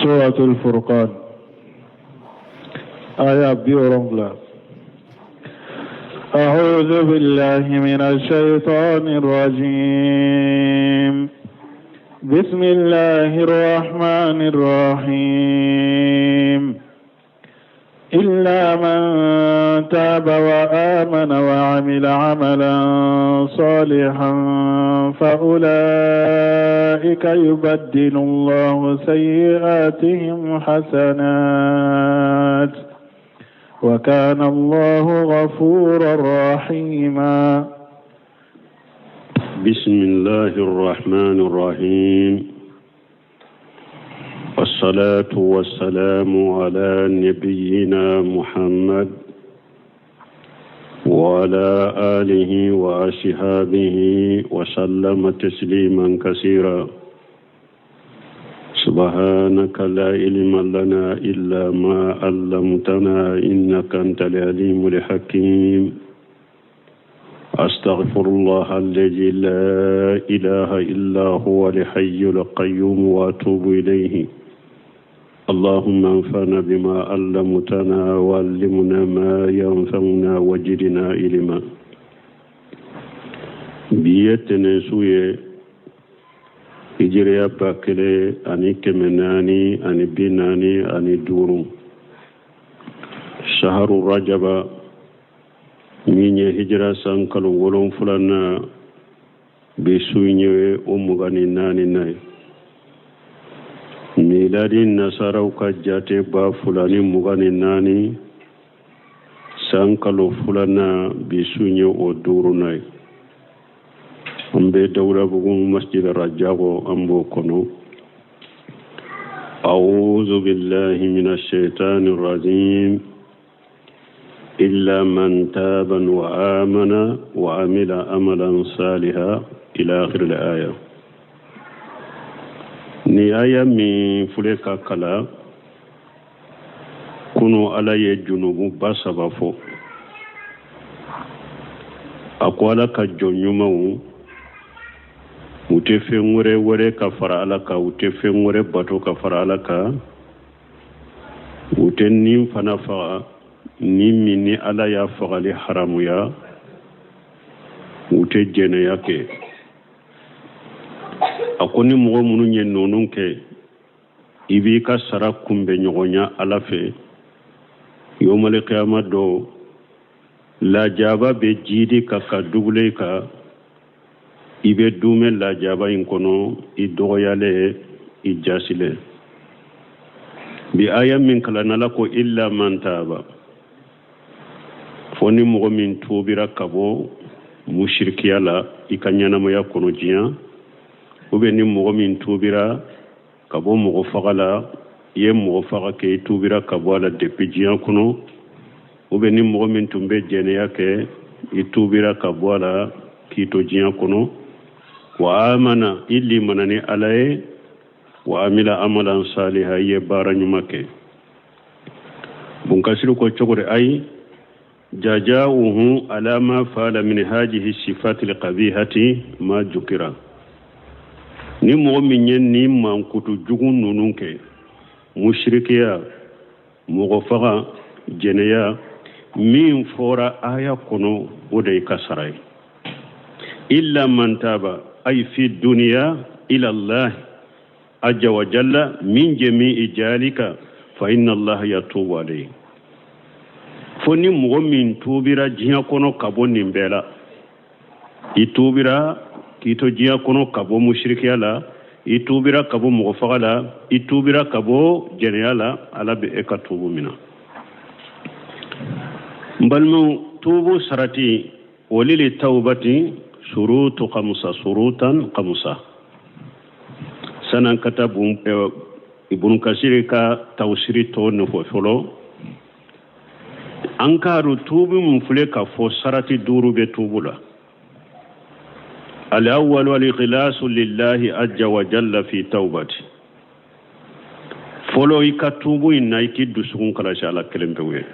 سورة الفرقان آية بيورنغلا. أعوذ بالله من الشيطان الرجيم. بسم الله الرحمن الرحيم. إلا من تاب وآمن وعمل عملا صالحا فأولئك يبدل الله سيئاتهم حسنات وكان الله غفورا رحيما. بسم الله الرحمن الرحيم، والصلاة والسلام على نبينا محمد وعلى آله وأصحابه وسلم تسليما كثيرا. سبحانك لا علم لنا إلا ما علمتنا إنك أنت العليم الحكيم. أستغفر الله الذي لا إله إلا هو الحي القيوم وأتوب إليه. اللهم انفعنا بما علمتنا وعلمنا ما ينفعنا وزدنا علما. Bi ye tɛnɛn su ye, hijiriya 1445, saharu rajaba, min ye hijira san kalo wolonfilana, bi su ye o 24nan ye. Miladi nasaraw ka jate 2024, san kalo filanan, bi su ye o duurunan ye. An bɛ Dawudabugu Masjid Rajago, an b'o kɔnɔ. أعوذ بالله من الشيطان الرجيم. إلا من تاب وآمن وعمل عملا صالحا إلى آخر الآية. Ni aya min filɛ ka kalan kunu, Ala ye junubu ba saba fɔ. A ko Ala ka jɔn ɲumanw, u tɛ fɛn wɛrɛ wɛrɛ ka fara Ala kan, u tɛ fɛn wɛrɛ bato ka fara Ala kan, u tɛ nin fana faga ni min ni Ala y'a fagali haramuya, u tɛ jɛnɛya kɛ. A ko ni mɔgɔ minnu ye ninnu kɛ, i b'i ka sara kunbɛ ɲɔgɔnya Ala fɛ yomali kiyama dɔ. Lajaba bɛ jidi ka ka dugule kan, i bɛ dumɛ lajaba in kɔnɔ, i dɔgɔyalen, i jasilen. Bi aya min kalanna ko إلا من تاب, fo ni mɔgɔ min tubira ka bɔ mushirikiya la i ka ɲɛnamaya kɔnɔ diɲɛ, ou bien ni mɔgɔ min tubira ka bɔ mɔgɔ faga la, i ye mɔgɔ faga kɛ, i tubira ka bɔ a la depuis diɲɛ kɔnɔ, ou bien ni mɔgɔ min tun bɛ jɛnɛya kɛ, i tubira ka bɔ a la k'i to diɲɛ kɔnɔ, وآمن, i limana ni Ala ye, وعمل عملا صالحا, i ye baara ɲuman kɛ. Bunkasiru ko cogo di? Ayi, جزاؤه على ما فعل من هذه الصفات القبيحة ما ذكر. Ni mɔgɔ min ye nin mankutu jugu ninnu kɛ, mushirikiya, mɔgɔ faga, jɛnɛya, min fɔra aya kɔnɔ, o de ye ka sara ye. إلا من تاب أي في الدنيا إلى الله عز وجل من جميع ذلك فإن الله يتوب عليه. Fo ni mɔgɔ min tuubira diɲɛ kɔnɔ ka bɔ nin bɛɛ la, i tuubira k'i to diɲɛ kɔnɔ ka bɔ mushirikiya la, i tuubira ka bɔ mɔgɔ faga la, i tuubira ka bɔ jɛnɛya la, Ala bɛ e ka tuubu mina. N balimaw, tuubu sarati, وللتوبة شروط خمسة، شروطا خمسة. Sanan ka taa Ibunu Kasiri ka tawsiri tɔ nɔfɛ fɔlɔ, an k'a dɔn tuubu mun filɛ ka fɔ, sarati duuru bɛ tuubu la. الأول الإخلاص لله عز وجل في توبته. Fɔlɔ, i ka tuubu in na, i k'i dusukun kalasi Ala kelen pewu ye.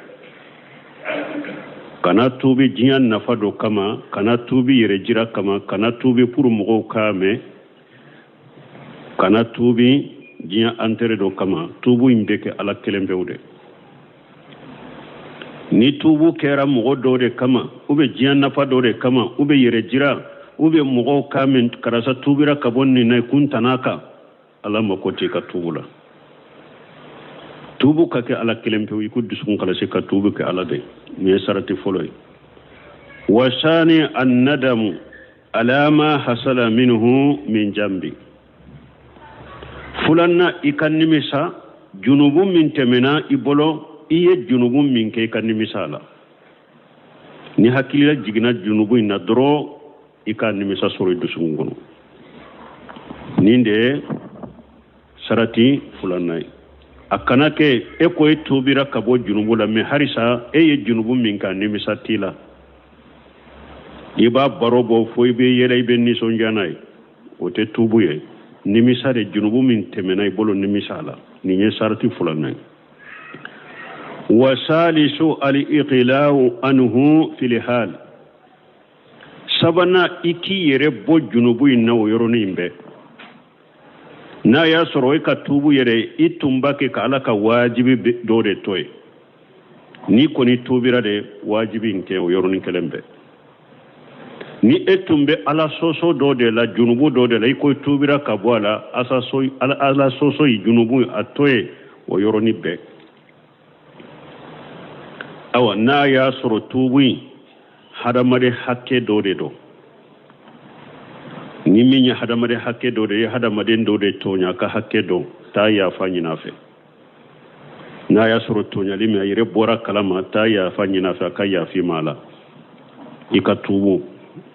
Kana tuubi diɲɛ nafa dɔ kama, kana tuubi yɛrɛ jira kama, kana tuubi pour mɔgɔw k'a mɛn, kana tuubi diɲɛ intérêt dɔ kama, tuubu in bɛ kɛ Ala kelen pewu de. Ni tuubu kɛra mɔgɔ dɔ de kama, ou bien diɲɛ nafa dɔ de kama, ou bien yɛrɛ jira, ou bien mɔgɔw k'a mɛn karisa tuubira ka bɔ nin na, kun tana kan, Ala mako t'i ka tuubu la. Tuubu ka kɛ Ala kelen pewu, i ko dusukun kalasi ka tuubu kɛ Ala de. Nin ye sarati fɔlɔ ye. Wa sani annadamu ala ma hasala minhu min jambi. Fulanna, i ka nimisa junubu min tɛmɛna i bolo, i ye junubu min kɛ, i ka nimisa a la. Ni hakilila jiginna junubu in na dɔrɔn, i ka nimisa sɔrɔ i dusukun kɔnɔ. Nin de ye sarati fulanna ye. A kana kɛ e ko e tuubira ka bɔ junubu la, mais halisa e ye junubu min kɛ, nimisa t'i la, i b'a baro bɔ fo i bɛ yɛlɛ, i bɛ nisɔndiya n'a ye, o tɛ tuubu ye. Nimisa de, junubu min tɛmɛna i bolo, nimisa la. Nin ye sarati fulanna ye. Wa salisu al-iqla'u anhu fil hal. Sabanan, i k'i yɛrɛ bɔ junubu in na o yɔrɔnin bɛɛ. N'a y'a sɔrɔ e ka tuubu yɛrɛ, i tun b'a kɛ ka Ala ka wajibi dɔ de to yen, n'i kɔni tuubira de, wajibi in kɛ o yɔrɔnin kelen bɛɛ. Ni e tun bɛ Ala sɔsɔ dɔ de la, junubu dɔ de la, i ko i tuubira ka bɔ a la, Ala sɔsɔ yi, junubu, a to yen o yɔrɔnin bɛɛ. Awa, n'a y'a sɔrɔ tuubu in hadamaden hakɛ dɔ de don, ni min ye hadamaden hakɛ dɔ de ye, hadamaden dɔ de tɔɲa, ka hakɛ dɔn, taa yafa ɲini a fɛ. N'a y'a sɔrɔ tɔɲali min a yɛrɛ bɔra kalama, taa yafa ɲini a fɛ, a ka yafi ma a la, i ka tuubu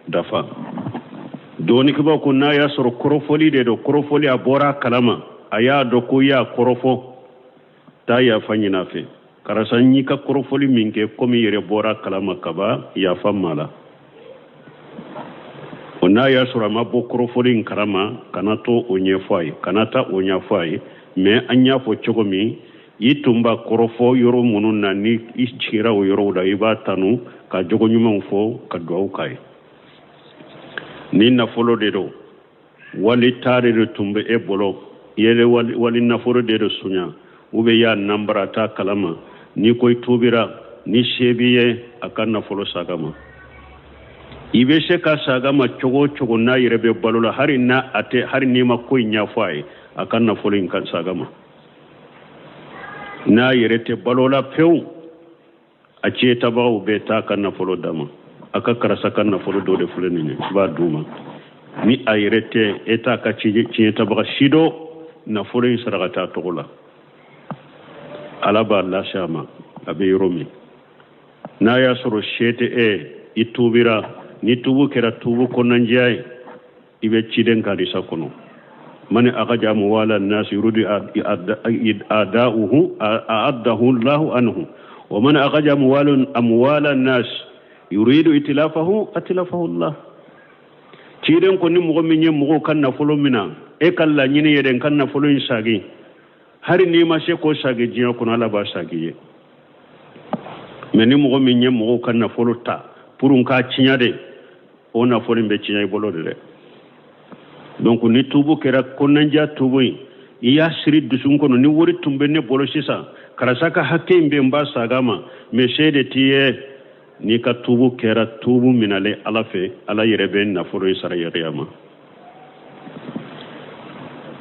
dafa. Dɔɔnikɛbaw ko n'a y'a sɔrɔ kɔrɔfɔli de don, kɔrɔfɔli a bɔra a kalama, a y'a dɔn ko i y'a kɔrɔfɔ, taa yafa ɲini a fɛ. Karisa, n y'i ka kɔrɔfɔli min kɛ, komi i yɛrɛ bɔra kalama kaban, yafa ma la. O n'a y'a sɔrɔ a ma bɔ kɔrɔfɔli in kalama, kana to o ɲɛfɔ a ye, kana taa o ɲɛfɔ a ye. Mais an y'a fɔ cogo min, i tun b'a kɔrɔfɔ yɔrɔ minnu na, ni i sigira o yɔrɔw la, i b'a tanu ka jogo ɲumanw fɔ, ka duwawu k'a ye. Ni nafolo de don, wali ta de tun bɛ e bolo, yɛlɛ wali nafolo de don sunya, ou bien y'a nanbara t'a kalama, n'i ko i tuubira, ni se b'i ye, a ka nafolo saga ma. I bɛ se ka saga ma cogo o cogo, n'a yɛrɛ bɛ balo la, hali n'a a tɛ, hali n'i ma ko in ɲɛfɔ a ye, a ka nafolo in ka saga ma. N'a yɛrɛ tɛ balo la pewu, a tiɲɛtabagaw bɛ taa ka nafolo d'a ma. A ka karisa ka nafolo dɔ de filɛ nin ye, i b'a d'u ma. Ni a yɛrɛ tɛ, e t'a ka tiɲɛtabaga si dɔn, nafolo in saraka t'a tɔgɔ la, Ala b'a lase a ma a bɛ yɔrɔ min. N'a y'a sɔrɔ se tɛ e, i tuubira, ni tuubu kɛra tuubu kɔnɔnajɛya ye, i bɛ ciden ka hadisa kɔnɔ, man akaja amwala nasi yuridu ada'uhu a'addahu Allahu anhu wa man akaja amwala nas yuridu itilafahu atilafahu Allah. Ciden ko ni mɔgɔ min ye mɔgɔw ka nafolo mina, e ka laɲini yɛrɛ n ka nafolo in sagi, hali n'i ma se k'o sagi diɲɛ kɔnɔ, Ala b'a sagi ye. Mais ni mɔgɔ min ye mɔgɔw ka nafolo ta pour n k'a tiɲɛ de, o nafolo in bɛ tiɲɛ i bolo de dɛ. Donc ni tuubu kɛra kɔnɔnajɛya tuubu in, i y'a siri dusukun kɔnɔ, ni wari tun bɛ ne bolo sisan, karisa ka hakɛ in bɛ n b'a saga ma, mais se de t'i ye. N'i ka tuubu kɛra tuubu minalen Ala fɛ, Ala yɛrɛ bɛ nafolo in sara yɛrɛ ma.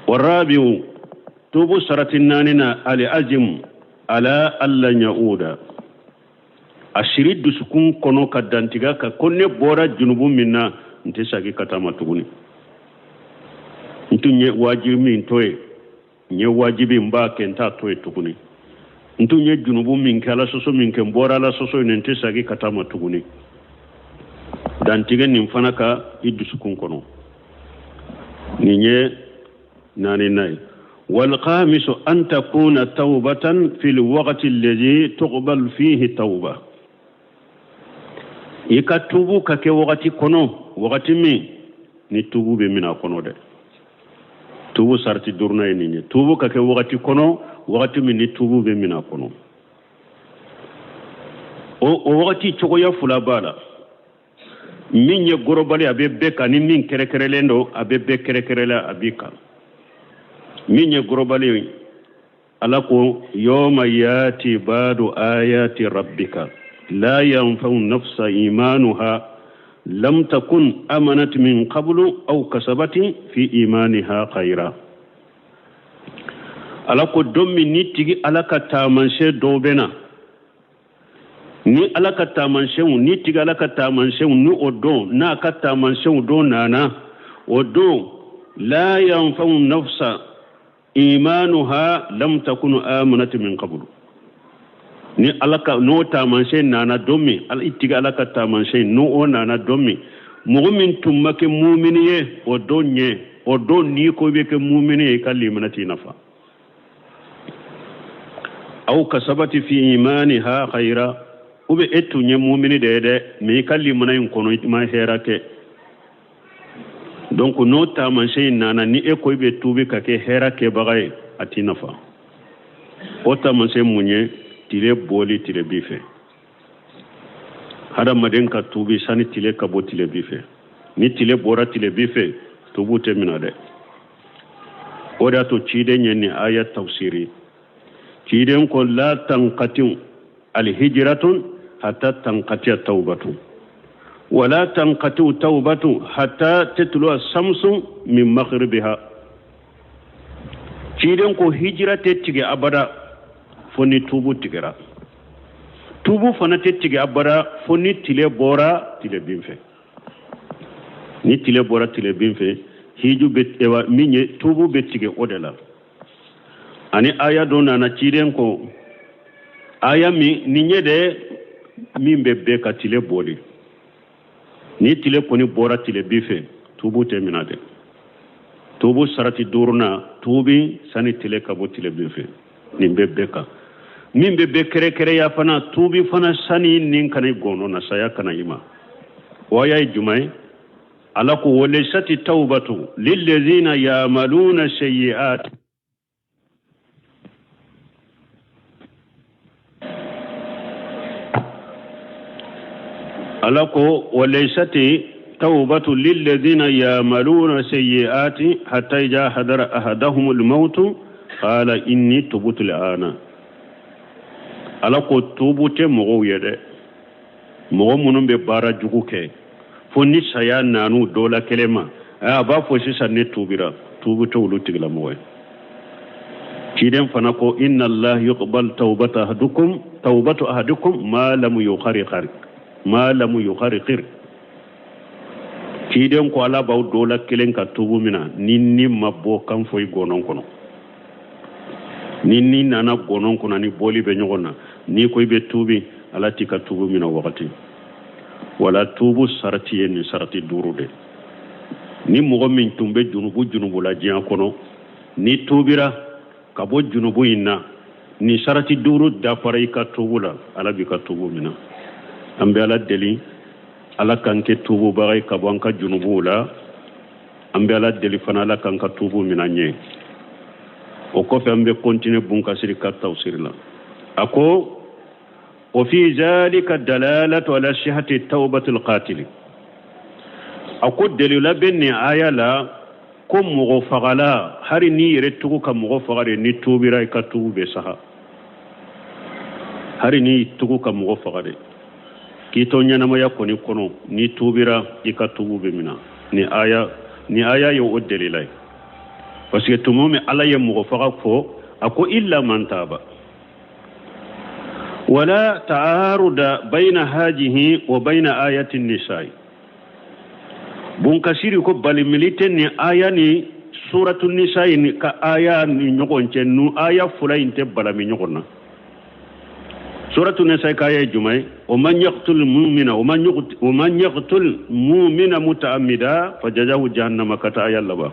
Warabiu, tuubu sarati naani na, ali azim ala alla yauda. A siri dusukun kɔnɔ ka dantigɛ ka ko ne bɔra junubu min na, n tɛ sagi ka taa ma tuguni. N tun ye wajibi min to yen, n ye wajibi n b'a kɛ, n t'a to yen tuguni. N tun ye junubu min kɛ, Ala sɔsɔ min kɛ, n bɔra Ala sɔsɔ in, n tɛ sagi ka taa ma tuguni. Dantigɛ nin fana ka i dusukun kɔnɔ. Nin ye naaninan ye. Walkhamisu an takuna tawbatan fil waqti alladhi tuqbal fihi tawba. I ka tuubu ka kɛ wagati kɔnɔ, wagati min ni tuubu bɛ minɛ a kɔnɔ dɛ. Tuubu sarati duurunan ye nin ye. Tuubu ka kɛ wagati kɔnɔ, wagati min ni tuubu bɛ minɛ a kɔnɔ. O wagati cogoya fila b'a la. Min ye gorobali, a bɛ bɛɛ kan, ni min kɛrɛkɛrɛlen don, a bɛ bɛɛ kɛrɛkɛrɛlen, a b'i kan. Min ye gɔrɔbali ye, Ala ko yawma yati badu ayati rabbika la yanfa'u nafsa imanuha lam takun amanat min qablu aw kasabati fi imaniha khayra. Ala ko don min ni tigi Ala ka taamasiyɛn dɔw bɛ na, ni Ala ka taamasiyɛnw ni tigi Ala ka taamasiyɛnw ni o don n'a ka taamasiyɛnw don nana, o don la yanfa'u nafsa imanuha lam takunu amanat min qablu. Ni Ala ka n'o taamasiyɛn nana don min, ala i tigi Ala ka taamasiyɛn n'o o nana don min, mɔgɔ min tun ma kɛ mumini ye o don ɲɛ, o don n'i ko i bɛ kɛ mumini ye, i ka limana t'i nafa. Aw kasabati fi imaniha khayra, ou bien e tun ye mumini de ye dɛ, mais i ka limana in kɔnɔ i ma hɛrɛ kɛ. Donc n'o taamasiyɛn in nana, ni e ko i bɛ tuubi ka kɛ hɛrɛ kɛbaga ye, a t'i nafa. O taamasiyɛn mun ye? Tile bɔli tilebin fɛ. Hadamaden ka tuubi sani tile ka bɔ tilebin fɛ. Ni tile bɔra tilebin fɛ, tuubu tɛ minɛ dɛ. O de y'a to ciden ye nin aya tafsiri. Ciden ko la tanqatiu alhijratun hatta tanqatia tawbatun wala tanqatiu tawbatun hatta tatlu'a samsu min maghribiha. Ciden ko hijira tɛ tigɛ abada fo ni tuubu tigɛra. Tuubu fana tɛ tigɛ abada fo ni tile bɔra tilebin fɛ. Ni tile bɔra tilebin fɛ, hiju bɛ, ewa, min ye tuubu bɛ tigɛ o de la. Ani aya dɔ nana ciden ko aya min nin ye dɛ, min bɛ bɛɛ ka tile bɔli. Ni tile kɔni bɔra tilebin fɛ, tuubu tɛ minɛ dɛ. Tuubu sarati duurunan, tuubi sani tile ka bɔ tilebin fɛ, nin bɛ bɛɛ kan. Min bɛ bɛɛ kɛrɛkɛrɛya fana, tuubi fana sani nin kana i gɔnɔ na, saya kana i ma. O aya ye jumɛn ye? Ala ko walaysati tawbatu lillazina ya'maluna sayyi'at. Ala ko walaysati tawbatu lillazina ya'maluna sayyi'ati hatta idha hadara ahadahumul mautu qala inni tubtu al'ana. Ala ko tuubu tɛ mɔgɔw ye dɛ, mɔgɔ minnu bɛ baara jugu kɛ fo ni saya nan'u dɔ la kelen ma, a b'a fɔ sisan ne tuubira. Tuubu tɛ olu tigilamɔgɔ ye. Ciden fana ko inna Allah yuqbal tawbata ahadukum tawbatu ahadukum ma lam yugharqir, ma lam yugharqir. Ciden ko Ala b'aw dɔ la kelen ka tuubu mina ni ni ma bɔ kan fɔ i gɔnɔn kɔnɔ. Ni ni nana gɔnɔn kɔnɔ ni bɔli bɛ ɲɔgɔn na, n'i ko i bɛ tuubi, Ala t'i ka tuubu mina o wagati. Wala tuubu sarati ye nin sarati duuru de. Ni mɔgɔ min tun bɛ junubu junubu la diɲɛ kɔnɔ, n'i tuubira ka bɔ junubu in na, nin sarati duuru dafara i ka tuubu la, Ala b'i ka tuubu mina. An bɛ Ala deli, Ala k'an kɛ tuububaga ye ka bɔ an ka junubuw la. An bɛ Ala deli fana, Ala k'an ka tuubu mina ɲɛ. O kɔfɛ an bɛ continuer Bunkasiri ka tafsiri la. A ko wa fi zalika dalalatu ala sihhati tawbatil qatili. A ko delila bɛ nin aya la ko mɔgɔ fagala, hari n'i yɛrɛ tugu ka mɔgɔ faga de, ni tuubira i ka tuubu bɛ saha. Hari n'i tugu ka mɔgɔ faga de, k'i to ɲɛnamaya kɔni kɔnɔ, n'i tuubira i ka tuubu bɛ mina. Ni aya ye o delila ye. Parce que tuma min Ala ye mɔgɔ faga fɔ, a ko illa man taba. Wala ta'aruda bayna hajihi wa bayna ayati nisa'i. Bunkasiri ko balimili tɛ nin aya ni suratu nisa'i ni ka aya ni ɲɔgɔn cɛ, nu aya fila in tɛ balami ɲɔgɔn na. Suratu nisa'i ka aya ye jumɛn ye? O man yaqtul mu'mina, o man yuqt, o man yaqtul mu'mina muta'ammida fajazahu jahannama, ka taa aya laban.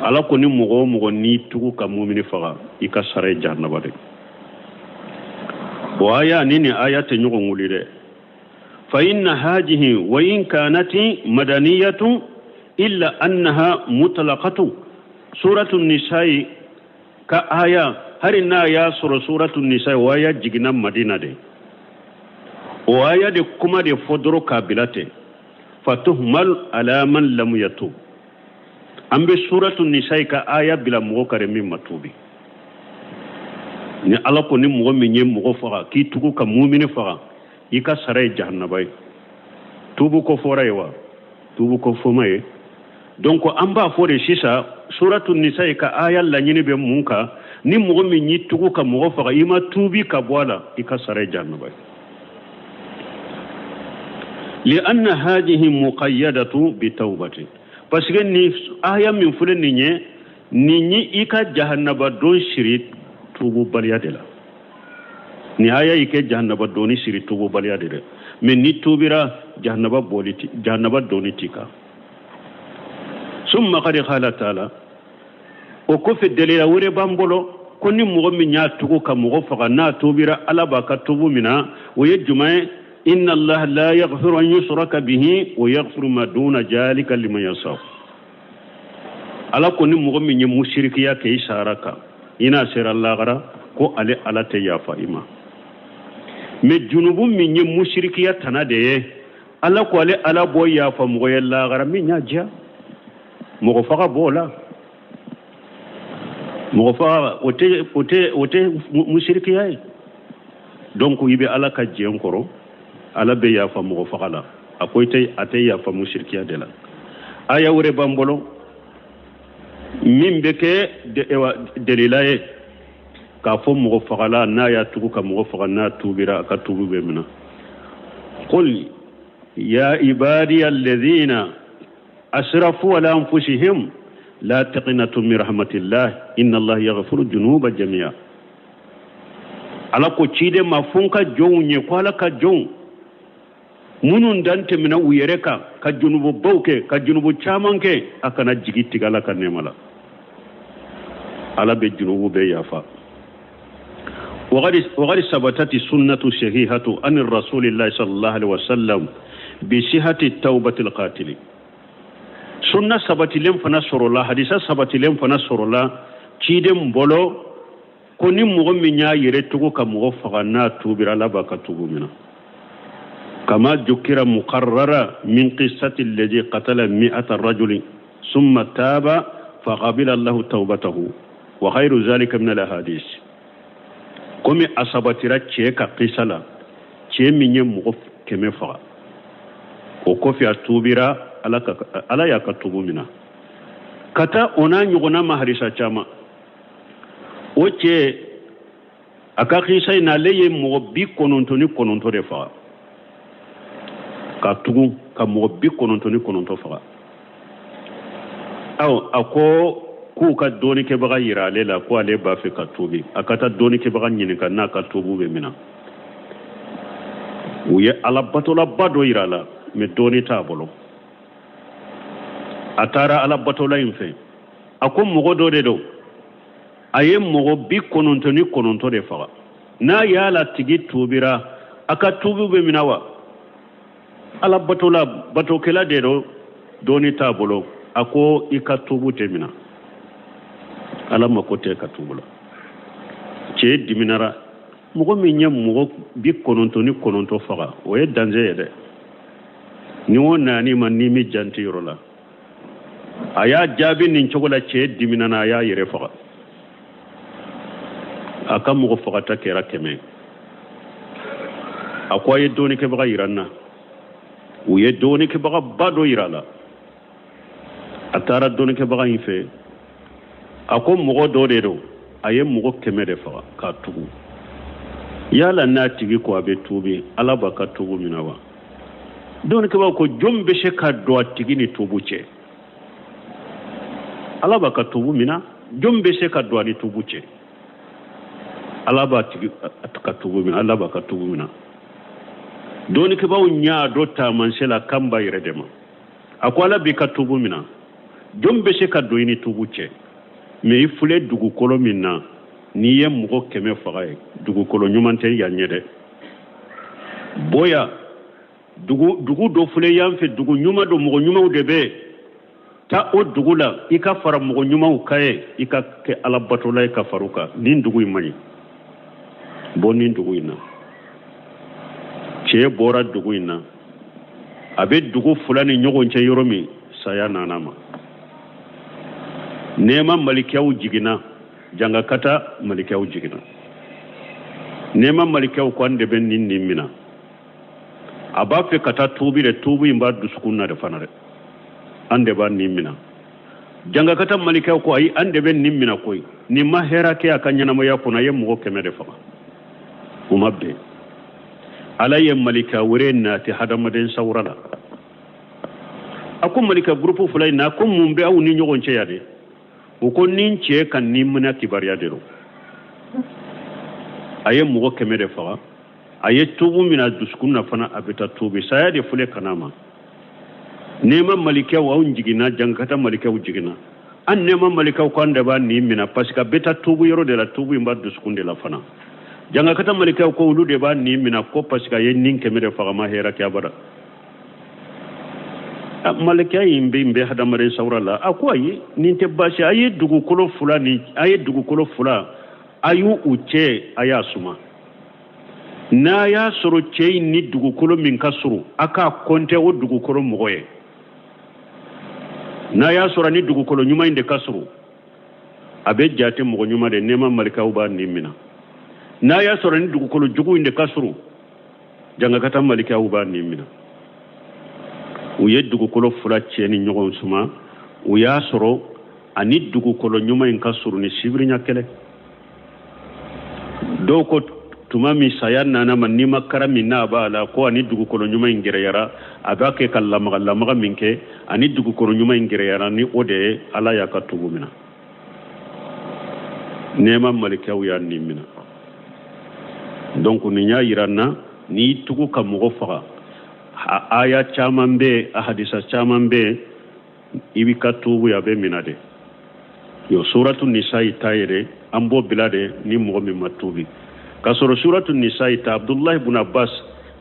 Ala ko ni mɔgɔ o mɔgɔ n'i tugu ka mumini faga, i ka sara ye jahannama de. O aya ni nin aya tɛ ɲɔgɔn wuli dɛ. Fa inna hajihi wa in kanati madaniyatun illa annaha mutlaqatu. Suratu nisa'i ka aya, hari n'a y'a sɔrɔ suratu nisa'i o aya jiginna Madina de. O aya de kuma de fɔ dɔrɔn k'a bila ten. Fatuhmal ala man lam yatub. An bɛ suratu nisayi ka aya bila mɔgɔ kan min ma tuubi. Ni Ala ko ni mɔgɔ min ye mɔgɔ faga, k'i tugu ka mumini faga, i ka sara ye jahanaba ye. Tuubu ko fɔra ye wa? Tuubu ko fɔ ma ye. Donc an b'a fɔ de sisan, suratu nisayi ka aya laɲini bɛ mun kan? Ni mɔgɔ min y'i tugu ka mɔgɔ faga, i ma tuubi ka bɔ a la, i ka sara ye jahanaba ye. Lianna hadihi muqayyadatu bi tawbati, parce que ni aya min filɛ nin ye, nin ye i ka jahanaba don siri tuububaliya de la. Ni aya y'i kɛ jahanaba donni siri tuububaliya de dɛ. Mais ni tuubira, jahanaba bɔli, jahanaba donni t'i kan. Summa qad qala taala, o kɔfɛ dalila wɛrɛ b'an bolo ko ni mɔgɔ min y'a tugu ka mɔgɔ faga, n'a tuubira, Ala b'a ka tuubu mina. O ye jumɛn ye? Inna Allah la yaghfiru an yushraka bihi wa yaghfiru ma duna jalika liman yasha. Ala ko ni mɔgɔ min ye musirikiya kɛ, i sara kan, i n'a sera lagara, ko ale Ala tɛ yafa i ma. Mais junubu min ye musirikiya tana de ye, Ala ko ale Ala b'o yafa mɔgɔ ye lagara min y'a diya. Mɔgɔ faga b'o la. Mɔgɔ faga, o tɛ musirikiya ye. Donc i bɛ Ala ka jɛn kɔrɔ, Ala bɛ yafa mɔgɔ faga la. A ko i tɛ, a tɛ yafa musirikiya de la. Aya wɛrɛ b'an bolo min bɛ kɛ delila ye k'a fɔ mɔgɔ fagala, n'a y'a tugu ka mɔgɔ faga, n'a tuubira, a ka tuubi bɛ minɛ. Qul ya ibadiya alladhina asrafu ala anfusihim la taqnatu min rahmatillah inna Allah yaghfiru dhunuba jami'a. Ala ko ciden ma fo n ka jɔnw ye ko Ala ka jɔnw minnu dan tɛmɛna u yɛrɛ kan, ka junububaw kɛ, ka junubu caman kɛ, a kana jigi tigɛ Ala ka nɛɛma la, Ala bɛ junubu bɛɛ yafa. وقد ثبتت السنة الصحيحة عن الرسول الله صلى الله عليه وسلم بصحة التوبة القاتل. Sunna sabatilen fana sɔrɔla, hadisa sabatilen fana sɔrɔla ciden bolo ko ni mɔgɔ min y'a yɛrɛ tugu ka mɔgɔ faga, n'a tuubira, Ala b'a ka tuubu minɛ. كما ذكر مقررا من قصة الذي قتل 100 رجل ثم تاب فقبل الله توبته وغير ذلك من الأحاديث. Komi a sabatira cɛ ka kisa la, cɛ min ye mɔgɔ 100 faga, o kɔfɛ a tuubira, Ala ka Ala y'a ka tuubu mina. Ka taa o n'a ɲɔgɔnna ma hadisa caman. O cɛ a ka kisa in na, ale ye mɔgɔ 99 de faga, ka tugu ka mɔgɔ 99 faga. Awɔ, a ko k'u ka dɔɔnikɛbaga yira ale la, ko ale b'a fɛ ka tuubi, a ka taa dɔɔnikɛbaga ɲininka n'a ka tuubu bɛ mina. U ye Ala batolaba dɔ yira a la, mais dɔɔni t'a bolo. A taara Ala batola in fɛ, a ko mɔgɔ dɔ de don, a ye mɔgɔ 99 de faga, n'a y'a la tigi tuubira, a ka tuubi bɛ mina wa? Ala batola batokɛla de don, dɔɔni t'a bolo. A ko i ka tuubu tɛ mina, Ala mako tɛ ka tuubu la. Cɛ diminara. Mɔgɔ min ye mɔgɔ 99 faga, o ye danger ye dɛ. Ni o nani ma, n'i mi janti yɔrɔ la. A y'a jaabi nin cogo la, cɛ diminana, a y'a yɛrɛ faga. A ka mɔgɔ fagata kɛra 100. A ko a ye dɔɔnikɛbaga yira n na. U ye dɔɔnikɛbagaba dɔ yira a la. A taara dɔɔnikɛbaga in fɛ, a ko mɔgɔ dɔ de don, a ye mɔgɔ 100 de faga k'a tugu, yala n'a tigi ko a bɛ tuubi, Ala b'a ka tuubu minɛ wa? Dɔɔnikɛbaga ko jɔn bɛ se ka don a tigi ni tuubu cɛ? Ala b'a ka tuubu minɛ. Jɔn bɛ se ka don a ni tuubu cɛ? Ala b'a tigi ka tuubu minɛ, Ala b'a ka tuubu minɛ. Dɔɔnikɛbaw ɲa dɔ taamasiyɛn la kan b'a yɛrɛ de ma. A ko Ala b'i ka tuubu minɛ, jɔn bɛ se ka don i ni tuubu cɛ? Mais i filɛ dugukolo min na, n'i ye mɔgɔ 100 faga ye, dugukolo ɲuman tɛ yan ɲɛ dɛ. Boya dugu dɔ filɛ yan fɛ, dugu ɲuman don, mɔgɔ ɲumanw de bɛ taa o dugu la. I ka fara mɔgɔ ɲumanw kan ye, i ka kɛ Ala batola ye ka fara u kan. Nin dugu in man ɲi, bɔ nin dugu in na. Cɛ bɔra dugu in na, a bɛ dugu fila ni ɲɔgɔn cɛ yɔrɔ min, saya nana ma. Nɛɛma malikiyaw jiginna, jangakata malikiyaw jiginna. Nɛɛma malikiyaw ko an de bɛ nin nin mina. A b'a fɛ ka taa tuubi de, tuubi in b'a dusukun na de fana dɛ, an de b'a nin mina. Jangakata malikiyaw ko ayi, an de bɛ nin mina koyi, nin ma hɛrɛ kɛ a ka ɲɛnamaya kɔnɔ, a ye mɔgɔ 100 de faga. U ma bɛn. Ala ye malika wɛrɛ nati hadamaden sawura la. A ko malika gurupu fila in na, ko mun bɛ aw ni ɲɔgɔn cɛ yan de? U ko nin cɛ ka nin minɛ kibaruya de don. A ye mɔgɔ 100 de faga, a ye tuubu minɛ a dusukun na fana, a bɛ taa tuubi, saya de filɛ ka n'a ma. Nɛɛma malikaw anw jiginna, jankata malikaw jiginna. An nɛɛma malikaw ko an de b'a nin minɛ parce que a bɛ taa tuubu yɔrɔ de la, tuubu in b'a dusukun de la fana. Jankata malikaw ko olu de b'a nin minɛ ko parce que a ye nin 100 de faga, ma hɛrɛ kɛ abada. Malika in bɛ bɛ hadamaden sawura la. A ko ayi, nin tɛ baasi, a ye dugukolo fila ni a ye dugukolo fila, a y'u u cɛ, a y'a suma. N'a y'a sɔrɔ cɛ in ni dugukolo min ka surun, a k'a kɔntɛ o dugukolo mɔgɔ ye. N'a y'a sɔrɔ ni dugukolo ɲuman in de ka surun, a bɛ jate mɔgɔ ɲuman de, nɛɛma malikaw b'a nin minɛ. N'a y'a sɔrɔ ni dugukolo jugu in de ka surun, jangakata malikaw b'a nin minɛ. U ye dugukolo fila cɛ ni ɲɔgɔn suma, u y'a sɔrɔ ani dugukolo ɲuman in ka surun ni sibirinya kɛlɛ. Dɔw ko tuma min saya nana ma, n'i ma kara min n'a b'a la, ko ani dugukolo ɲuman in gɛrɛyara, a b'a kɛ ka lamaga lamaga min kɛ, ani dugukolo ɲuman in gɛrɛyara ni o de ye, Ala y'a ka tugu minɛ. Nɛɛma malikaw y'a nin minɛ. Donc nin y'a yira n na, n'i tugu ka mɔgɔ faga, a aya caman bɛ yen, a hadisa caman bɛ yen, i b'i ka tuubu a bɛ minɛ de. Yo suratu nisa'i ta ye de, an b'o bila de ni mɔgɔ min ma tuubi. K'a sɔrɔ suratu nisa'i ta, Abdullahi ibn Abbas,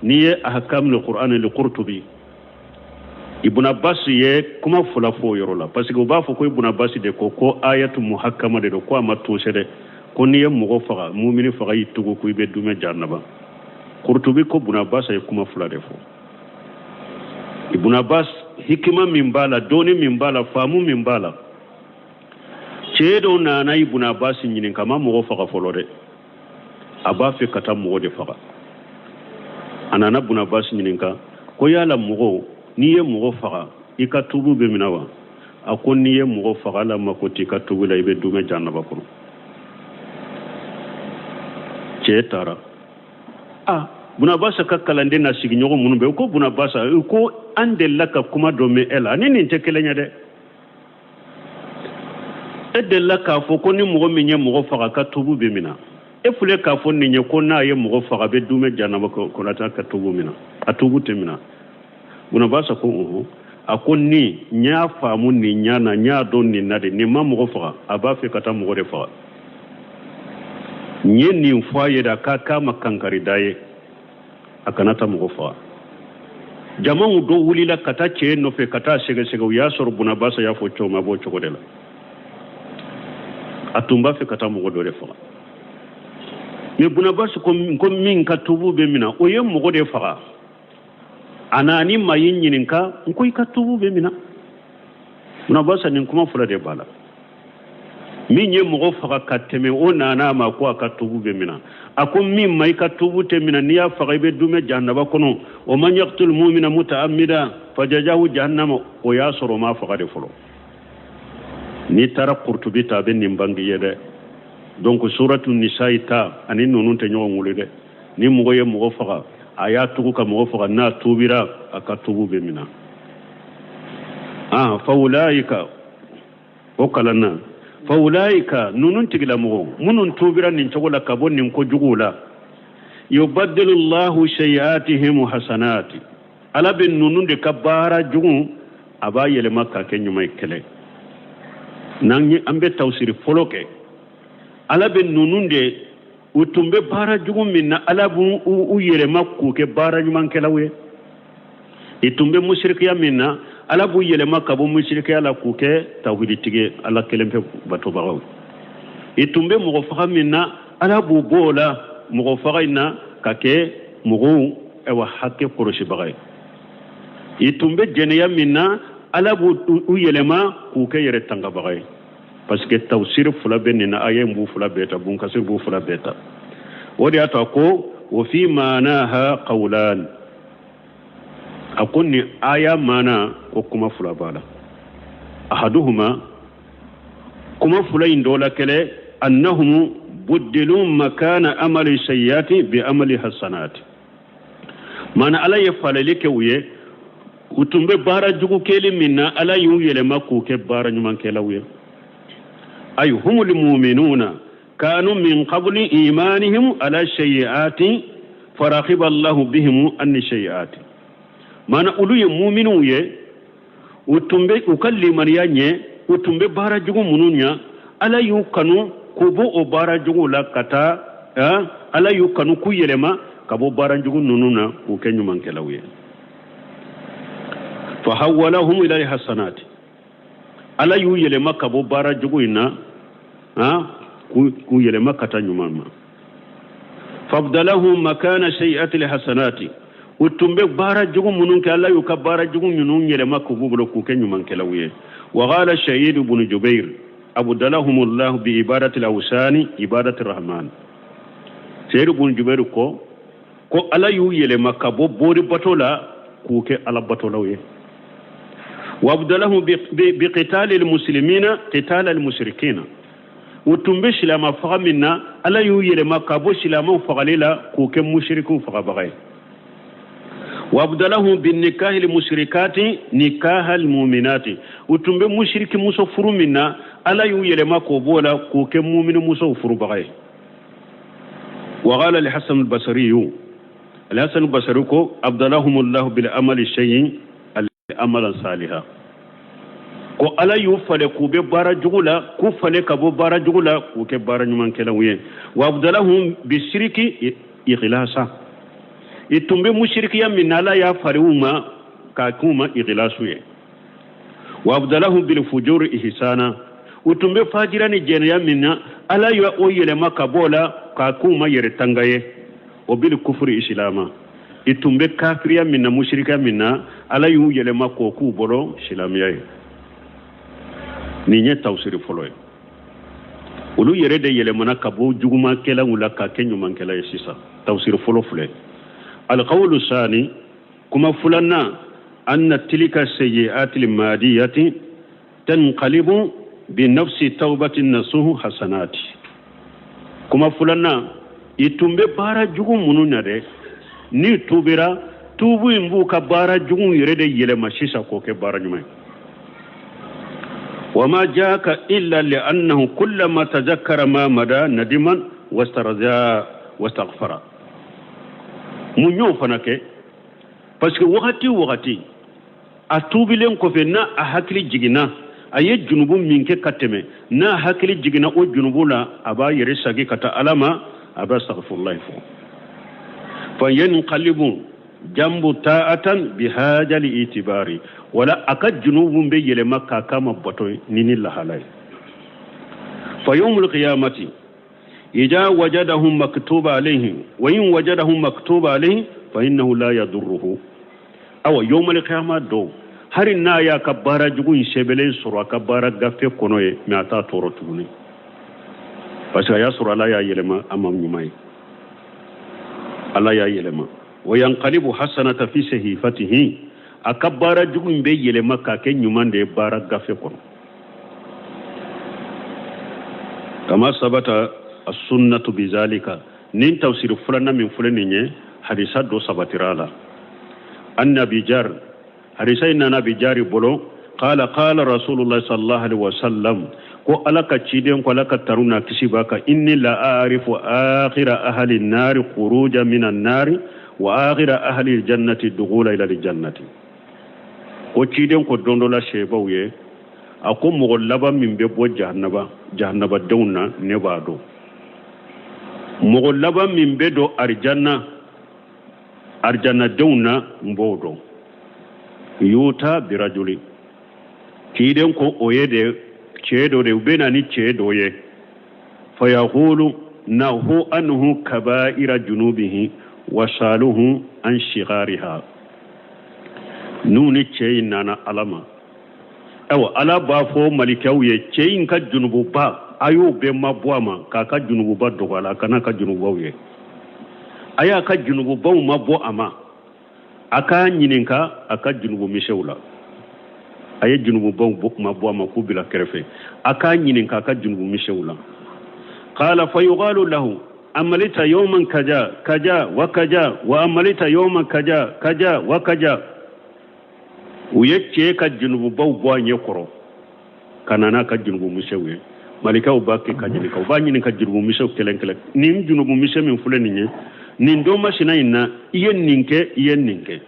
n'i ye ahkamul Qur'an li Qurtubi, Ibn Abbas ye kuma fila fɔ o yɔrɔ la, parce que u b'a fɔ ko Ibn Abbas de ko ko ayatu muhakkama de don, ko a ma tose dɛ, ko n'i ye mɔgɔ faga, mumini faga, y'i tugu ko i bɛ dumɛ jahanaba. Qurtubi ko Ibn Abbas ye kuma fila de fɔ. Ibn Abbas hikima min b'a la, dɔnni min b'a la, faamu min b'a la, cɛ dɔ nana Ibn Abbas ɲininka, a ma mɔgɔ faga fɔlɔ dɛ, a b'a fɛ ka taa mɔgɔ de faga. A nana Ibn Abbas ɲininka ko yala mɔgɔ, n'i ye mɔgɔ faga, i ka tuubu bɛ minɛ wa? A ko n'i ye mɔgɔ faga, Ala mako t'i ka tuubu la, i bɛ dumɛ jahanaba kɔnɔ. Cɛ taara. Ibn Abbas ka kalanden na sigiɲɔgɔn minnu bɛ, u ko Ibn Abbas, u ko an delila ka kuma dɔ mɛn e la, ani nin tɛ kelen ye dɛ. E delila k'a fɔ ko ni mɔgɔ min ye mɔgɔ faga, ka tuubu bɛ minɛ. E filɛ k'a fɔ nin ye ko n'a ye mɔgɔ faga, a bɛ dumɛ jahanaba kɔnɔ, t'a ka tuubu minɛ, a tuubu tɛ minɛ. Ibn Abbas ko ɔhɔn. A ko ni n y'a faamu nin ɲa na, n y'a dɔn nin na de, nin ma mɔgɔ faga, a b'a fɛ ka taa mɔgɔ de faga. N ye nin fɔ a ye de, a ka k'a ma kankarida ye, a kana taa mɔgɔ faga. Jamaw dɔ wulila ka taa cɛ nɔfɛ ka taa sɛgɛsɛgɛ, u y'a sɔrɔ Ibn Abbas y'a fɔ cogo min, a b'o cogo de la. A tun b'a fɛ ka taa mɔgɔ dɔ de faga. Mais Ibn Abbas ko min ka tuubu bɛ minɛ, o ye mɔgɔ de faga. A nana maa y'i ɲininka, n ko i ka tuubu bɛ minɛ. Ibn Abbas nin kuma fila de b'a la. Min ye mɔgɔ faga ka tɛmɛ, o nana a ma ko a ka tuubu bɛ minɛ. A ko min ma i ka tuubu tɛ minɛ, n'i y'a faga i bɛ dumɛ jahanaba kɔnɔ. O man yaqtul mu'mina muta'ammida fajazahu jahannama, o y'a sɔrɔ o ma faga de fɔlɔ. N'i taara Qurtubi ta, a bɛ nin bange ye dɛ. Donc suratu nisa'i ta ani ninnu tɛ ɲɔgɔn wele dɛ. Ni mɔgɔ ye mɔgɔ faga, a y'a tugu ka mɔgɔ faga, n'a tuubira, a ka tuubu bɛ minɛ. Fa ulaika, o kalan na, fa ulaika, ninnu tigilamɔgɔ minnu tuubira nin cogo la ka bɔ nin kojuguw la, yubaddilu llahu sayiatihim hasanati, Ala bɛ ninnu de ka baara jugu a b'a yɛlɛma k'a kɛ ɲuman ye. Kɛlɛ n'an ye, an bɛ tawusiri fɔlɔ kɛ. Ala bɛ ninnu de, u tun bɛ baara jugu min na, Ala b'u u yɛlɛma k'u kɛ baara ɲumankɛlaw ye. I tun bɛ musirikiya min na, Ala b'u yɛlɛma ka bɔ musirikiya la k'u kɛ tawhiditigi ye, Ala kelen pe batobagaw. I tun bɛ mɔgɔ faga min na, Ala b'u bɔ o la mɔgɔ faga in na ka kɛ mɔgɔw ɛwa hakɛ kɔlɔsibaga ye. I tun bɛ jɛnɛya min na, Ala b'u u yɛlɛma k'u kɛ yɛrɛ tangabaga ye. Parce que tafsir fila bɛ nin na, aya in b'u fila bɛɛ ta, Bun Kasir b'u fila bɛɛ ta. O de y'a to a ko wa fi maanaha qawlan, a ko nin aya maana ko kuma fila b'a la. Ahaduhuma, kuma fila in dɔ la kelen, annahum buddilu makana amali sayyati bi amali hasanati. Maana ala ye faleli kɛ u ye, u tun bɛ baara jugu kɛli min na, ala y'u yɛlɛma k'u kɛ baara ɲumankɛlaw ye. Ay humul muminuna kanu min qabli imanihim ala sayyiati faraqiba allahu bihim an sayyiati. Maana olu ye muminuw ye, u tun bɛ u ka limaniya ɲɛ, u tun bɛ baara jugu minnu ɲɛ, ala y'u kanu k'u bɔ o baara jugu la ka taa, ala y'u kanu k'u yɛlɛma ka bɔ baara jugu ninnu na k'u kɛ ɲumankɛlaw ye. Fahawalahum ila hasanati, ala y'u yɛlɛma ka bɔ baara jugu in na, k'u yɛlɛma ka taa ɲuman ma. Fabdalahum makana sayi'ati hasanati, u tun bɛ baara jugu minnu kɛ, ala y'u ka baara jugu ninnu yɛlɛma k'u b'u bolo k'u kɛ ɲumankɛlaw ye. Wa qala Sayyid ibn Jubair abdalahumullahu bi ibadati al-awsani ibadati rahman. Sayyid ibn Jubair ko ko ala y'u yɛlɛma ka bɔ bori bato la k'u kɛ ala batolaw ye. Wa abdalahum bi qitali al-muslimina qital al-mushrikina, u tun bɛ silama faga min na, ala y'u yɛlɛma ka bɔ silamaw fagali la k'u kɛ mushrikiw fagabaga ye. Wa abdalahum bin nikahi al-mushrikati nikaha al-mu'minati, u tun bɛ mushriki muso furu min na, ala y'u yɛlɛma k'o b'o la k'u kɛ mumini musow furubaga ye. Wa qala al-Hasan al-Basri, al-Hasan al-Basri ko abdalahumullahu bil amali shay'in amalan saliha, ko ala y'u fale k'u bɛ baara jugu la, k'u fale ka bɔ baara jugu la k'u kɛ baara ɲumankɛlaw ye. Wa abdalahum bi shiriki ikhlasa, i tun bɛ mushirikiya min na, ala y'a fari u ma k'a k'u ma ikhlasu ye. Wa abdalahum bil fujuri ihsana, u tun bɛ fajira ni jɛnɛya min na, ala y'a o yɛlɛma ka bɔ o la k'a k'u ma yɛrɛ tanga ye. O bil kufuri islama, i tun bɛ kafiriya min na, mushirikiya min na, ala y'u yɛlɛma k'o k'u bolo silamɛya ye. Nin ye tafsiri fɔlɔ ye. Olu yɛrɛ de yɛlɛmana ka bɔ jugumankɛlaw la ka kɛ ɲumankɛla ye sisan. Tafsiri fɔlɔ filɛ. Alqawlu sani, kuma filanan, anna tilka sayyi'ati almadiyati tanqalibu bi nafsi tawbati nasuhu hasanati. Kuma filanan, i tun bɛ baara jugu minnu na dɛ, n'i tubira, tubu in b'u ka baara jugu yɛrɛ de yɛlɛma sisan k'o kɛ baara ɲuman ye. Wama jaaka illa li'annahu kullama tazakkara ma mada nadiman wastarja wastaghfara. Mun y'o fana kɛ? Parce que wagati o wagati a tuubilen kɔfɛ, n'a a hakili jiginna a ye junubu min kɛ ka tɛmɛ, n'a hakili jiginna o junubu la, a b'a yɛrɛ sagi ka taa ala ma, a b'a astaghfirullahi fɔ. Fa yanqalibu jambu ta'atan bi hajali itibari, wala a ka junubu bɛ yɛlɛma k'a kama bato ye ni lahala ye. Fa yawmul qiyamati idha wajadahum maktuba alayhim wa in wajadahum maktuba alayhim fa innahu la yadurruhu. Awa yawmul qiyama don, hari n'a y'a ka baara jugu in sɛbɛnlen sɔrɔ a ka baara gafe kɔnɔ ye, mais a t'a tɔɔrɔ tuguni, parce que a y'a sɔrɔ ala y'a yɛlɛma a ma ɲuman ye, ala y'a yɛlɛma. Wa yanqalibu hasanata fi sahifatihi, a ka baara jugu in bɛ yɛlɛma k'a kɛ ɲuman de ye baara gafe kɔnɔ. Kama sabata as-sunnatu bizalika, nin tafsiri filanan min filɛ nin ye, hadisa dɔ sabatira a la. An Abi Jar, hadisa in nana Abi Jari bolo, qala qala Rasulullah sallallahu alaihi wasallam, ko ala ka ciden ko ala ka tanu n'a kisi b'a kan, inni la a'rifu akhira ahli an-nari khuruja min an-nari wa akhira ahli al-jannati dukhula ila al-jannati. Ko ciden ko don dɔ la sebaw ye, a ko mɔgɔ laban min bɛ bɔ jahannabadenw na, ne b'a dɔn. Mɔgɔ laban min bɛ don arijanna, arijannadenw na, n b'o dɔn. Yuta birajuli, ciden ko o ye de cɛ dɔ de, u bɛ na ni cɛ dɔ ye. Fayaqulu nahu anhu kaba'ira junubihi wa saluhu an shigariha. N'u ni cɛ in nana ala ma, Ayiwa, Ala b'a fɔ malikɛw ye, cɛ in ka junububa, a y'o bɛɛ mabɔ a ma, k'a ka junububa dogo a la, a kana ka junububaw ye. A y'a ka junububaw mabɔ a ma, a k'a ɲininka a ka junubu misɛnw la. A ye junububaw mabɔ a ma k'u bila kɛrɛfɛ, a k'a ɲininka a ka junubu misɛnw la. Qala fayuqalu lahu amalita yawman kaja kaja wa kaja wa amalita yawman kaja kaja wa kaja. U ye cɛ ka junububaw bɔ a ɲɛ kɔrɔ ka na n'a ka junubu misɛnw ye. Malikaw b'a kɛ ka ɲininka, u b'a ɲininka junubu misɛnw kelen kelen. Nin junubu misɛn min filɛ nin ye, nin don masina in na, i ye nin kɛ, i ye nin kɛ.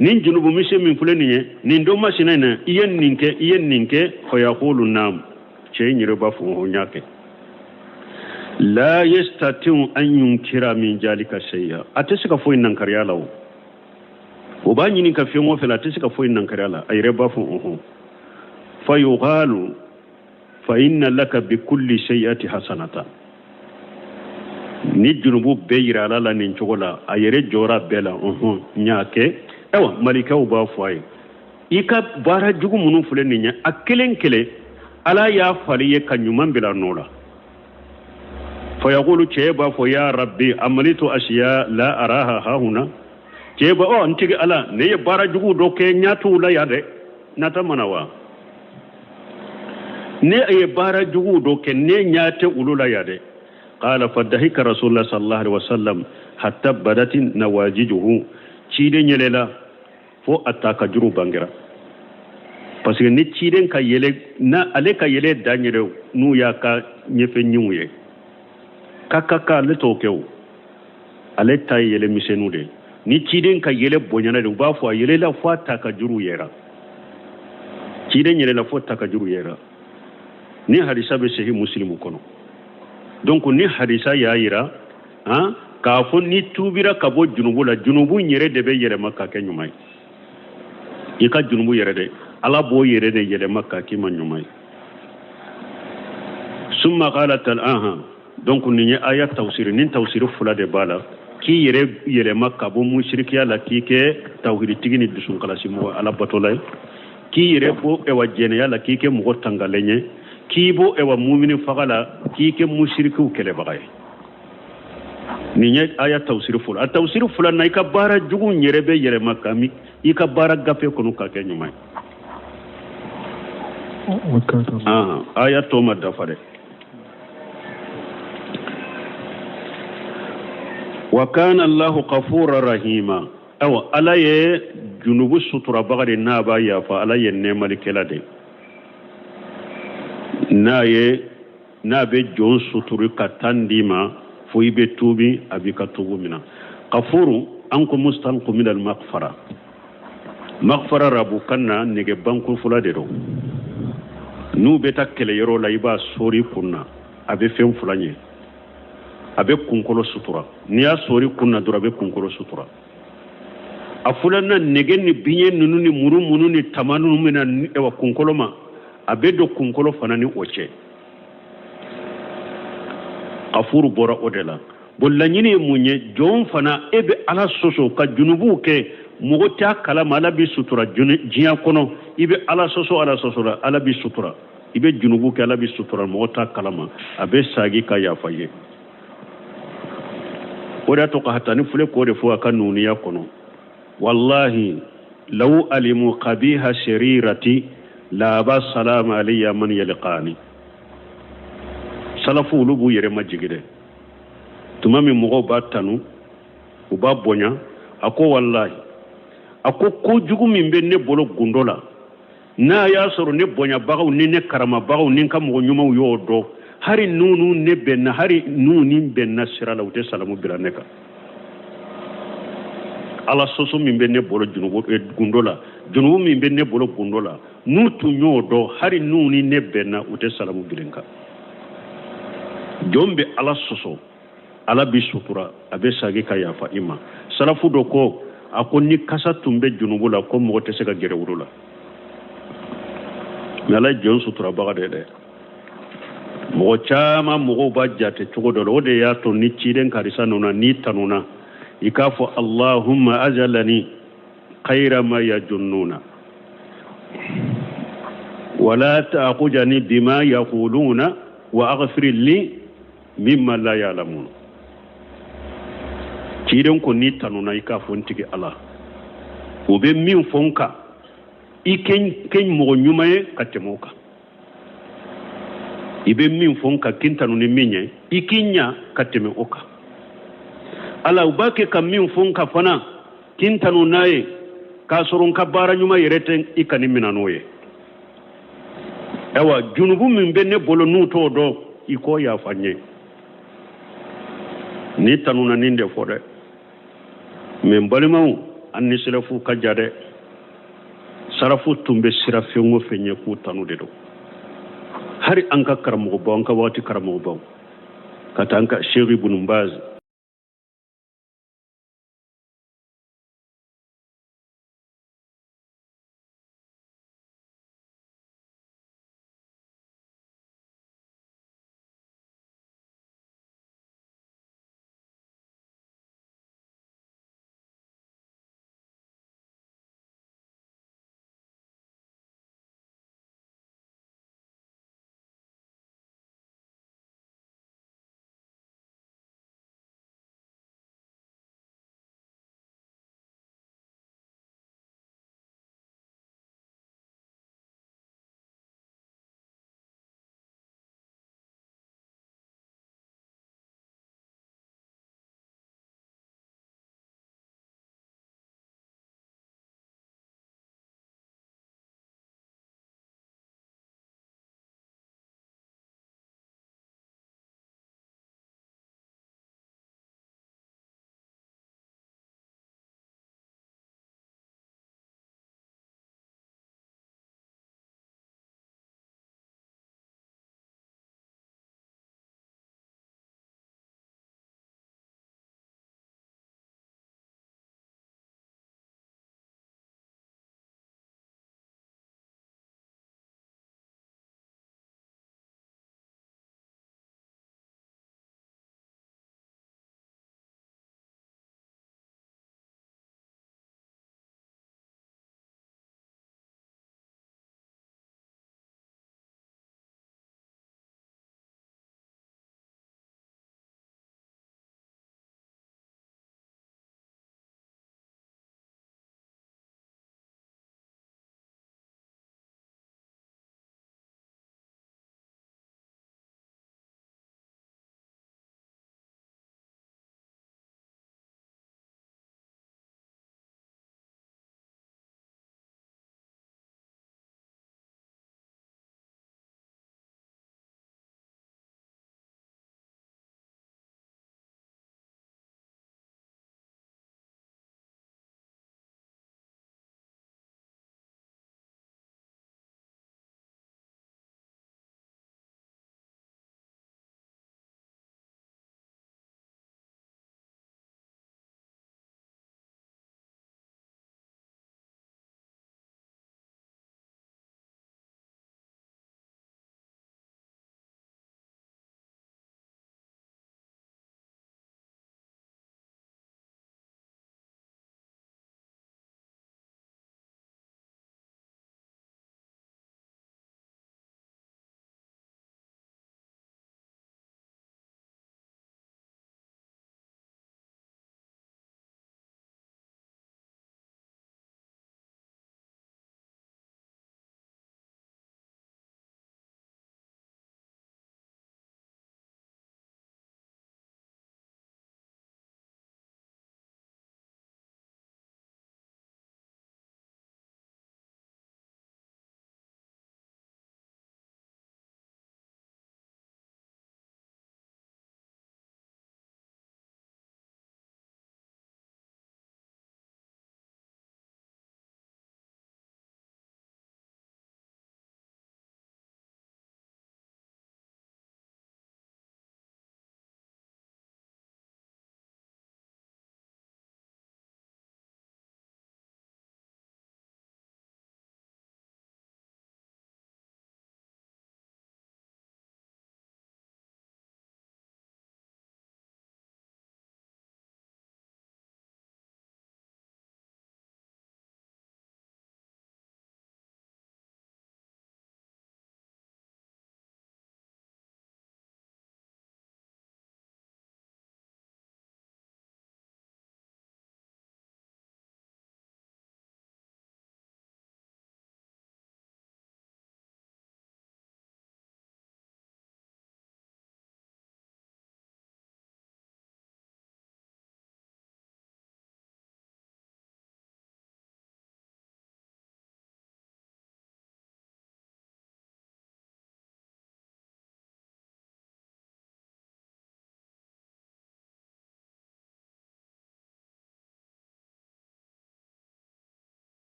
Nin junubu misɛn min filɛ nin ye, nin don masina in na, i ye nin kɛ, i ye nin kɛ. Fayaqulu naam, cɛ in yɛrɛ b'a fɔ n y'a kɛ. La yastati'u an yunkira min zalika shay'a, a tɛ se ka foyi nankariya la. O o b'a ɲininka fɛn o fɛn la, a tɛ se ka foyi nankariya la, a yɛrɛ b'a fɔ ɔhɔn. Fa yuqalu fa inna laka bi kulli shay'ati hasanata. Ni junubu bɛɛ yira ala la nin cogo la, a yɛrɛ jɔra bɛɛ la, ɔhɔn, n y'a kɛ. Ayiwa, malikaw b'a fɔ a ye, i ka baara jugu minnu filɛ nin ye, a kelen kelen Ala y'a falen i ye ka ɲuman bila nɔ la. Fayaqulu, cɛ b'a fɔ, ya rabbi amalitu asiya la araha hahuna. Cɛ b'a ɔ, n tigi Ala, ne ye baara jugu dɔ kɛ, n ɲɛ t'u la yan dɛ, nata mana wa? Ne ye baara jugu dɔ kɛ, ne ɲɛ tɛ olu la yan dɛ. Qala fadahika rasulullah sallallahu alaihi wasallam hatta badat nawajijuhu. Ciden yɛlɛla fo a ta ka juru bangera, parce que ni ciden ka yɛlɛ na, ale ka yɛlɛ dan yɛrɛ n'u y'a ka ɲɛfɛ ɲinw ye ka ka ka, ale t'o kɛ. O ale ta ye yɛlɛ misɛnninw de ye. Ni ciden ka yɛlɛ bonyana de, u b'a fɔ a yɛlɛla fo a ta ka juru yɛra. Ciden yɛlɛla fo ta ka juru yɛra. Ni hadisa bɛ sahih Muslimu kɔnɔ. Donc ni hadisa y'a yira han k'a fɔ ni tuubira ka bɔ junubu la, junubu yɛrɛ de bɛ yɛlɛma ka kɛ ɲuman ye. I ka junubu yɛrɛ de, Ala b'o yɛrɛ de yɛlɛma ka k'i ma ɲuman ye. Summa qala ta'ala. Donc nin ye aya tawsiri, nin tawsiri fila de b'a la: k'i yɛrɛ yɛlɛma ka bɔ musirikiya la, k'i kɛ tawhiditigi ni dusunkalasi mɔgɔ Ala batola ye, k'i yɛrɛ bɔ ɛwa jɛnɛya la, k'i kɛ mɔgɔ tangalen ye, k'i bɔ ɛwa mumini faga la, k'i kɛ musirikiw kɛlɛbaga ye. Nin ye aya tawsiri fɔlɔ. A tawsiri fila na, i ka baara jugu yɛrɛ bɛ yɛlɛma ka i ka baara gafe kɔnɔ ka kɛ ɲuman ye. Aya tɔ ma dafa dɛ. Wa kana Allahu ghafura rahima. Awa, Ala ye junubu suturabaga de, n'a b'a yafa. Ala ye nɛɛmalikɛla de, n'a ye n'a bɛ jɔn suturu ka tan d'i ma fo i bɛ tuubi, a b'i ka tuubu mina. Kafuru an ko mustanqu min al maghfara. Maghfara arabukan na, nɛgɛ banko fila de don. N'u bɛ taa kɛlɛyɔrɔ la, i b'a sori kun na, a bɛ fɛn fila ɲɛ: a bɛ kunkolo sutura. N'i y'a sori kun na dɔrɔn, a bɛ kunkolo sutura. A filanan, nɛgɛ ni biɲɛ ninnu ni muru minnu ni tama ninnu bɛna ɛwa kunkolo ma, a bɛ don kunkolo fana ni o cɛ. Kafuru bɔra o de la. Bon, laɲini ye mun ye? Jɔn fana, e bɛ Ala sɔsɔ ka junubuw kɛ, mɔgɔ t'a kalama, Ala b'i sutura diɲɛ kɔnɔ. I bɛ Ala sɔsɔ, Ala sɔsɔ la, Ala b'i sutura. I bɛ junubu kɛ, Ala b'i sutura, mɔgɔ t'a kalama, a bɛ sagi ka yafa ye. O de y'a to ka hatani filɛ k'o de fɔ a ka nuniya kɔnɔ: wallahi law alimu qabiha sharirati la ba salama alayya man yalqani. Salafu, olu b'u yɛrɛ majigi dɛ. Tuma min mɔgɔw b'a tanu, u b'a bonya, a ko wallahi, a ko kojugu min bɛ ne bolo gundo la, n'a y'a sɔrɔ ne bonyabagaw ni ne karamabagaw ni n ka mɔgɔ ɲumanw y'o dɔn, hari n'u ne bɛnna, hari n'u ni bɛnna sira la, u tɛ salamu bila ne kan. Ala sɔsɔ min bɛ ne bolo junubu gundo la, junubu min bɛ ne bolo gundo la, n'u tun y'o dɔn, hari n'u ni ne bɛnna, u tɛ salamu bila n kan. Jɔn bɛ Ala sɔsɔ, Ala b'i sutura, a bɛ sagi ka yafa i ma. Salafu dɔ ko, a ko ni kasa tun bɛ junubu la, ko mɔgɔ tɛ se ka gɛrɛ woro la. Mɛ Ala ye jɔn suturabaga de dɛ. Mɔgɔ caman, mɔgɔw b'a jate cogo dɔ la. O de y'a to ni ciden karisa nana, n'i tanuna, i k'a fɔ allahumma ajalani khayra ma yajunnuna. Wala ta'khudhani bima yaquluna wa aghfir li mimma la ya'lamun. Ciden ko n'i tanuna, i k'a fɔ: n tigi Ala, o bɛ min fɔ n kan, i kɛ n mɔgɔ ɲuman ye ka tɛmɛ o kan. I bɛ min fɔ n kan, k'i tanu ni min ye, i k'i ɲa ka tɛmɛ o kan. Ala, u b'a kɛ ka min fɔ n kan fana, k'i tanu n'a ye k'a sɔrɔ n ka baara ɲuman yɛrɛ tɛ, i ka nin mina n'o ye. Ayiwa, junubu min bɛ ne bolo n'u t'o dɔn, i k'o yafa n ye. N'i tanuna, nin de fɔ dɛ. Mɛ n balimaw, an ni sɛlɛfu ka ja dɛ. Sarafu tun bɛ sira fɛn o fɛn ɲɛ, k'u tanu de don. Hari an ka karamɔgɔbaw, an ka waati karamɔgɔbaw, ka taa an ka Sheikh Ibn Baz.